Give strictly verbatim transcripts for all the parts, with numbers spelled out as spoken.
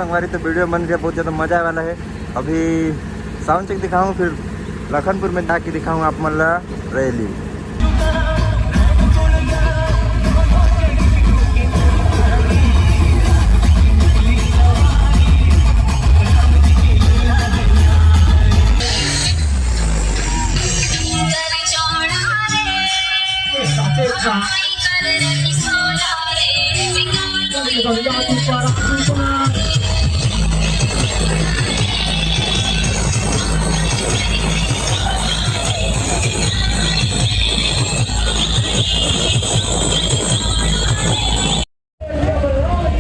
संगवारी, तो वीडियो बन रही है, बहुत ज़्यादा मज़ा आने वाला है। अभी साउंड चेक दिखाऊँ, फिर लखनपुर में जाके दिखाऊँ आप मन ला रैली।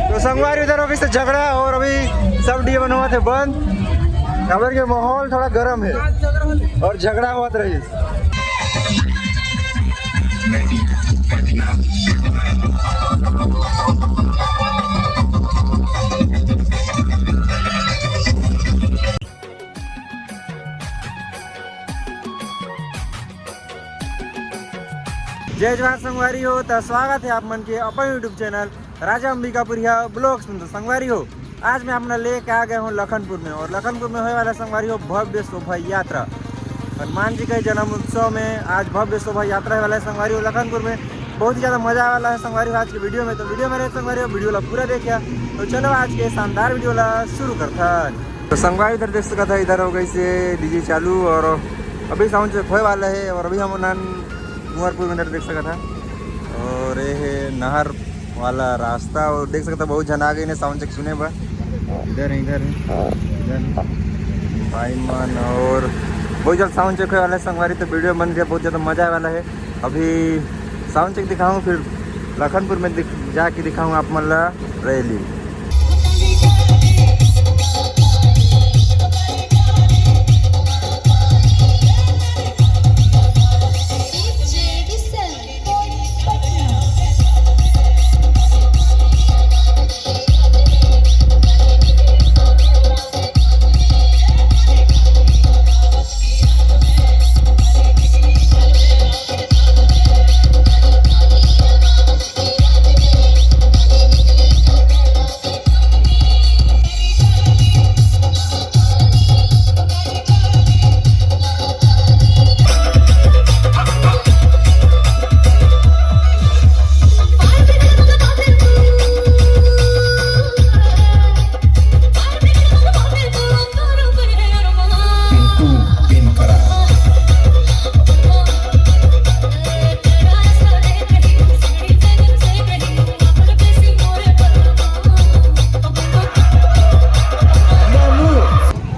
तो संगवारी, उधर हो गइस झगड़ा और अभी सब डीजे मन होवत हे बंद। काबर के माहौल थोड़ा गर्म है और झगड़ा होवत रहिस। जय जोहार संगवारी हो, त स्वागत है आप मन के अपन YouTube चैनल राजा अंबिकापुरिया ब्लॉग्स में। तो संगवारी हो, आज मैं अपना लेके आ गया हूँ लखनपुर में, और लखनपुर में होए वाला संगवारी हो भव्य शोभा यात्रा। हनुमान जी के जन्म उत्सव में आज भव्य शोभा यात्रा होए वाला है संगवारी हो लखनपुर में। बहुत ही ज़्यादा मज़ा आने वाला है संगवारी हो आज के वीडियो में। तो वीडियो में रहे संगवारी हो, वीडियो ला पूरा देखिया। तो चलो आज के शानदार वीडियो ला शुरू करथन। तो संगवारी इधर देख सकत है, इधर हो गइस डीजे चालू और अभी साउंड चेक होए वाला है और अभी हम उन्हन कुंवरपुर में इधर देख सकत है। और ये है नहर वाला रास्ता और देख सकत है बहुत झन आ गइन हे साउंड चेक सुने बर। इधर है, इधर है, इधर है। भाई मन और बहुत जल्द साउंड चेक होए वाला है संगवारी, तो वीडियो बन रही है, बहुत ज़्यादा मज़ा आने वाला है। अभी साउंड चेक दिखाऊँ, फिर लखनपुर में दिख, जाके दिखाऊँ आप मन ला रैली।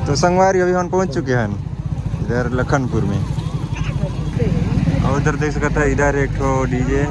तो संगवारी, अभी हम पहुंच चुके हैं इधर लखनपुर में, और उधर देख सकत है, इधर एक ठो डीजे।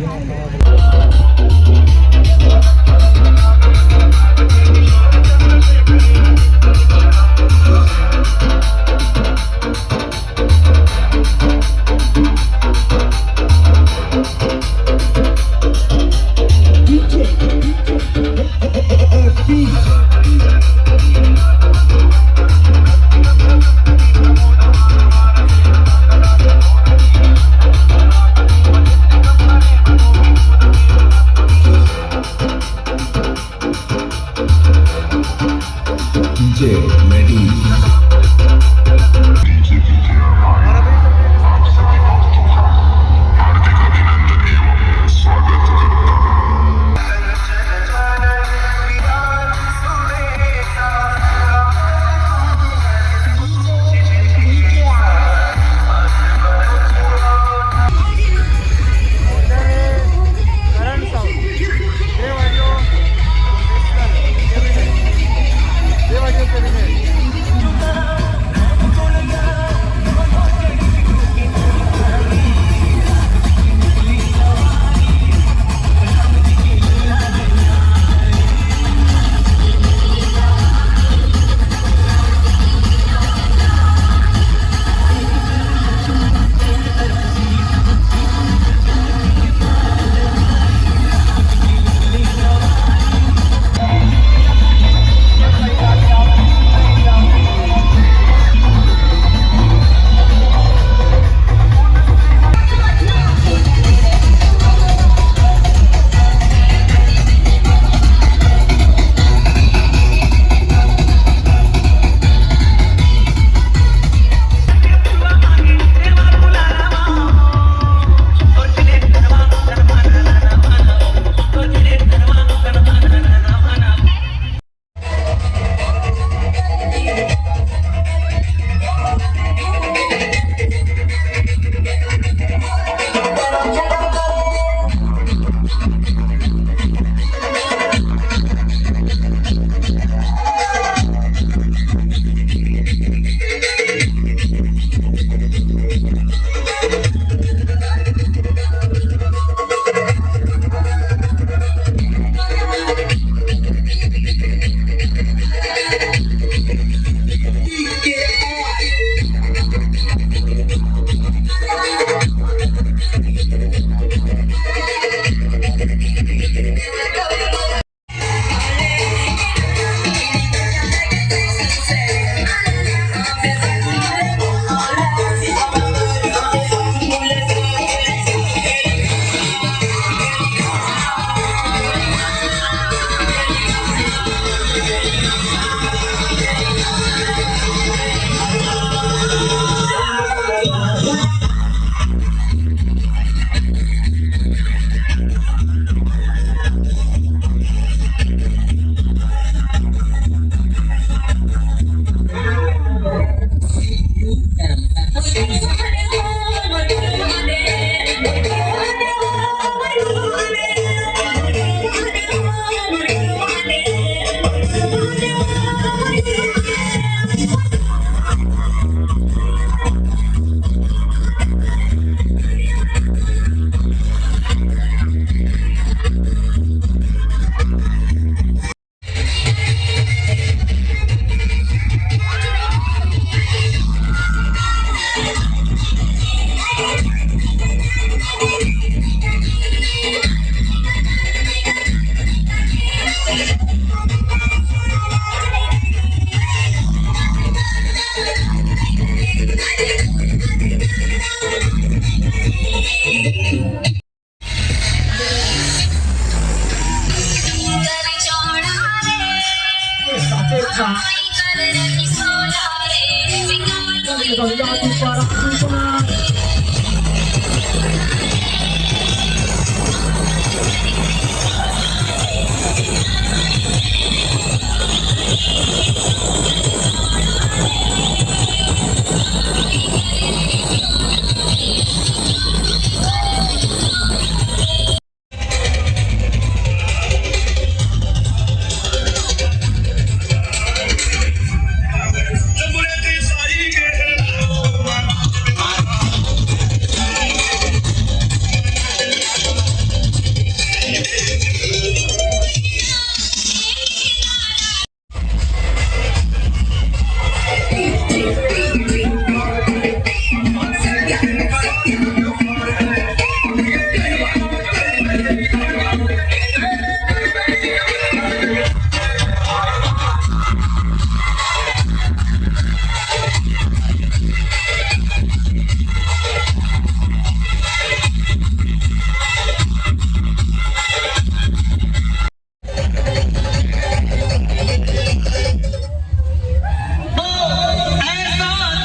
ऐसा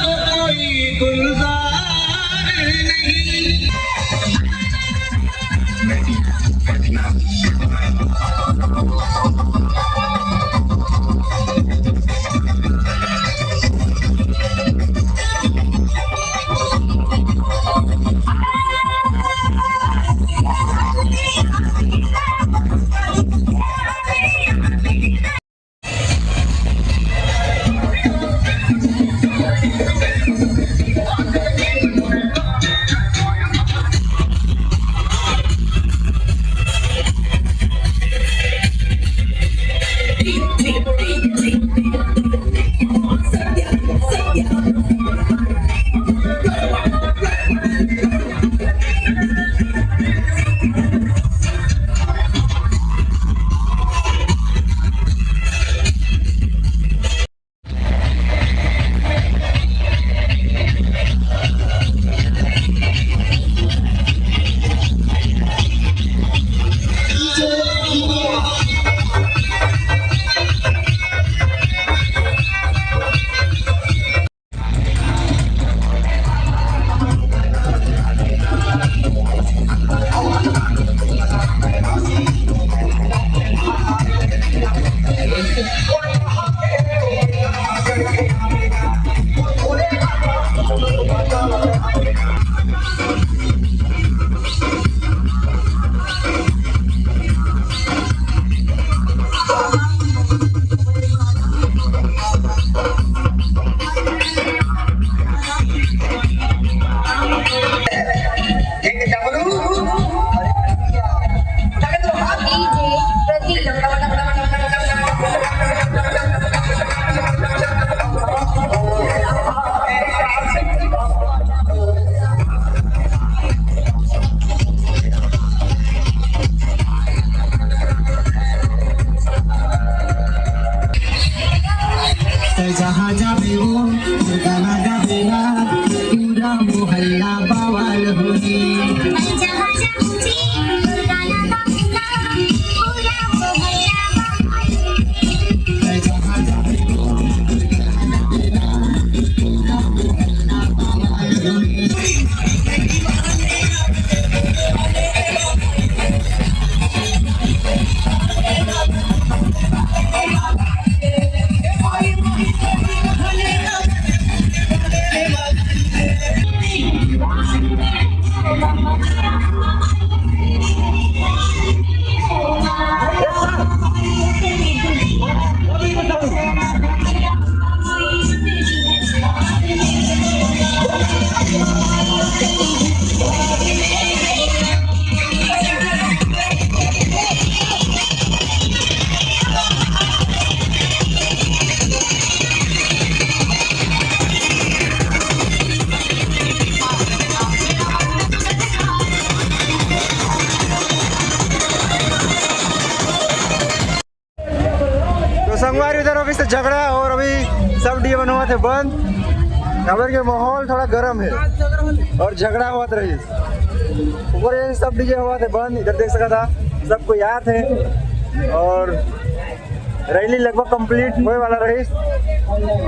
तो कोई गुलजार नहीं। जहाँ जाबे वो गाना गाबेला, पूरा मोहल्ला बवाल होही। तो संगवारी, उधर अभी से झगड़ा और अभी सब डीजे मन होवत हे बंद। काबर के माहौल थोड़ा गर्म हे और झगड़ा होवत रही। ऊपर ये सब डीजे होवत हे बंद, इधर देख सकत हा, सब कोई आत हे और रैली लगभग कंप्लीट होए वाला रहिस।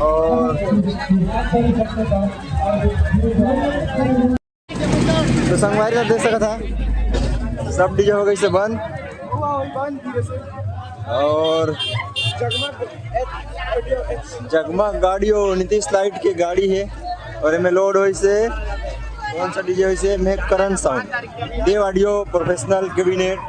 और तो संगवारी, आप देख सकत हा, सब डीजे हो गइसे बंद। और जगमग गाड़ी हो, नीतीश लाइट के गाड़ी हे। और एमे लोड होइसे, कौन सा डीजे होइसे? मेघकरण साउंड, देव ऑडियो प्रोफेशनल कैबिनेट।